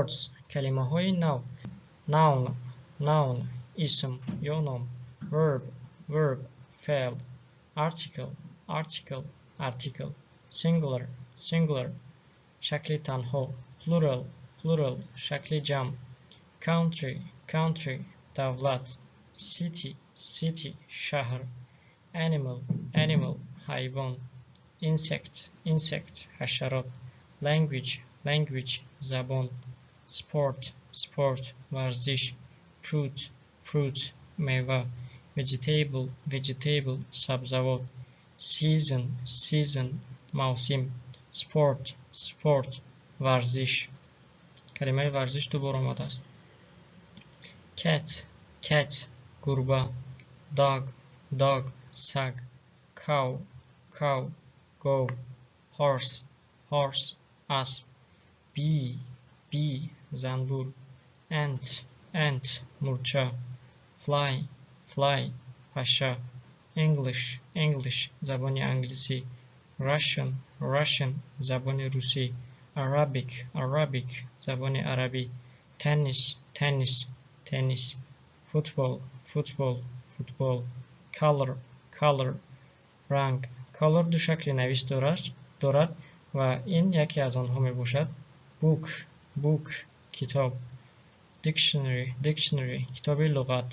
Words, калимаҳои нав. Noun, noun, исм ё ном. Verb, verb, феъл. Article, article, артикл. Singular, singular, шакли танҳо. Plural, plural, шакли ҷамъ. Country, country, давлат. City, city, шаҳр. Animal, animal, ҳайвон. Insect, insect, ҳашарот. Language, language, забон. Sport, sport, варзиш. Fruit, fruit, мева. Vegetable, vegetable, сабзавот. Season, season, мавсим. Sport, sport, варзиш. Калимаи варзиш ду бор омадааст. Cat, cat, гурба. Dog, dog, саг. Cow, cow, гов. Horse, horse, асп. Bee, bee, занбур. Ant, ant, мурча. Fly, fly, паша. English, English, забони англисӣ. Russian, Russian, забони русӣ. Arabic, Arabic, забони арабӣ. Tennis, tennis, теннис. Football, football, футбол. Color, color, ранг. Color ду шакли навис дорад ва ин яке аз онҳо мебошад. Book, book, китоб. Dictionary, dictionary, китоби луғат.